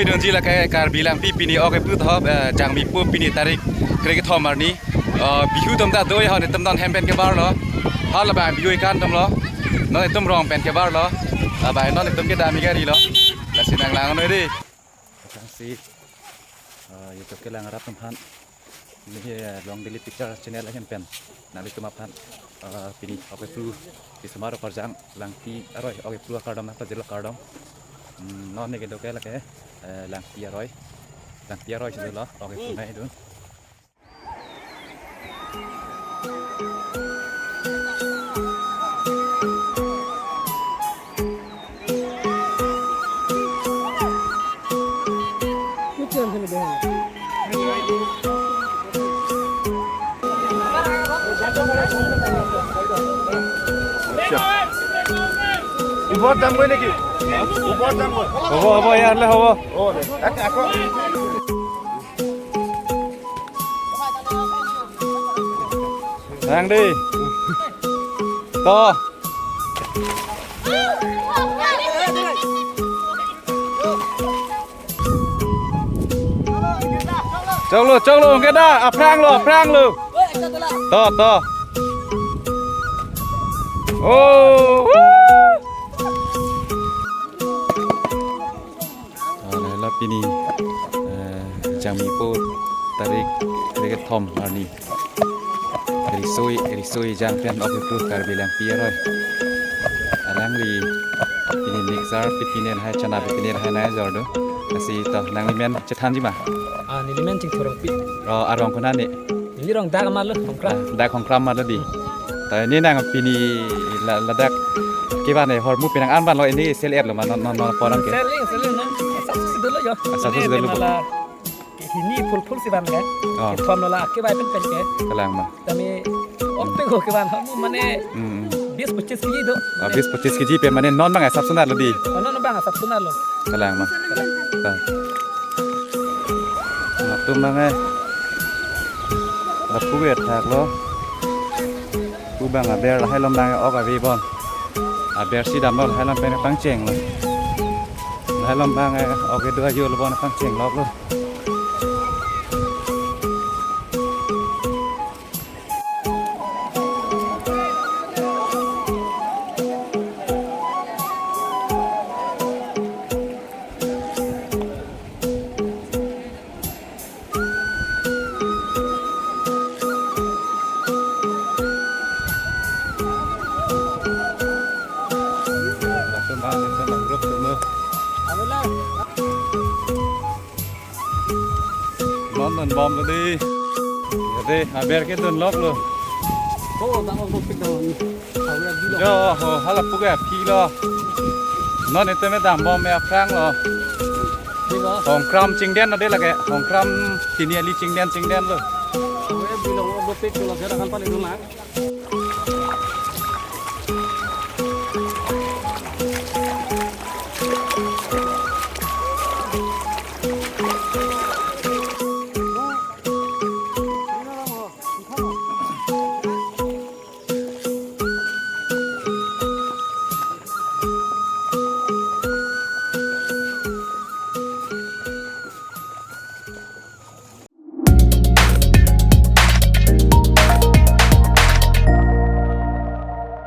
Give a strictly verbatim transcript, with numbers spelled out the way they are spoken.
Pidunji lake Karbi Langpi pini ok epru thop, eh, Jangmi po pini tarik krekethom arni. Eh, Bihu atum ta do ya, netum non hem pen kebar lo. Hala ba Bihu ikan atum lo. Non netum rong pen kebar lo. Aba non netum kedam gari lo. Lasi nang lang noi dei. Tangsi, eh, YouTube kelang arap atum aphan. Neli, eh, Long Daily Picture channel ahem pen nanglitum aphan, eh, pini ok epru, pini osomar okarjang Langpi aroi ok epru akardom nangpajirlo kardom. Hmm, non neli kedo ke lake, eh, Langpi aroi. Langpi aroi si dolo ok epru nangdun. ওপৰত যামগৈ নেকি? ওপৰত যামগৈ। হ'ব, হ'ব, ইয়ালৈ হ'ব। অ, দে। এক-, আকৌ। Nang dei. To. Choklo, choklo, keda, aphrang lo, aphrang lo. To, to. Oh, woo. Ah, lahelo pini, eh, Jangmi po tarik krekethom arni. Risoi, risoi jang pen ok epru Karbi Langpi aroi. Alangli pini mixer, pipine lahai chana, pipine lahai nai jor do. Lasi to, nangli men chethanji ma? Ah, neli men Chingthur Rongpi. Oh, arong konat ne? Neli rong dak amat lo, Hongkram. Ah, dak Hongkram amat lo dei. Ta ne nang pini la-, ladak kevan e hormu penang an vanlo, ne sel-et lo ma non, non, non porang ke? Seling, seling non. Asap si dolo yo. Asap si dolo bo. Mane tema la hini phul phul si van ke. Oh. Kethom lo la kebai pen pen ke. Kalang ma. Tame ok pen ko kevan ho mane Hmm, hmm. Bis pochis kg do. Ah, bis pochis kg pen mane non bang asap sunat lo dei. Oh, non bang asap sunat lo. Kalang ma. Ta. Latum bang eh. Lapu ke thak lo. Pu bang aber lahai along bang ok ave bon. Aber si damlo lahai along pen pangcheng lo. Lahai along bang eh, ok kedo ajo lo bon pangcheng lok lo. Non non bom lo dei. Ya dei, aber kedun lok lo. Oh, bang, oh, pik dong. Awe abdi lo. Jo, ho, hala pu ke aphi lo. Non itum me dam bom me aphrang lo. Di lo. Hongkram chingden lo dei lake. Hongkram tini ali chingden chingden lo. Awe abdi lo, oh, pik lo, jara kan pali dong lang.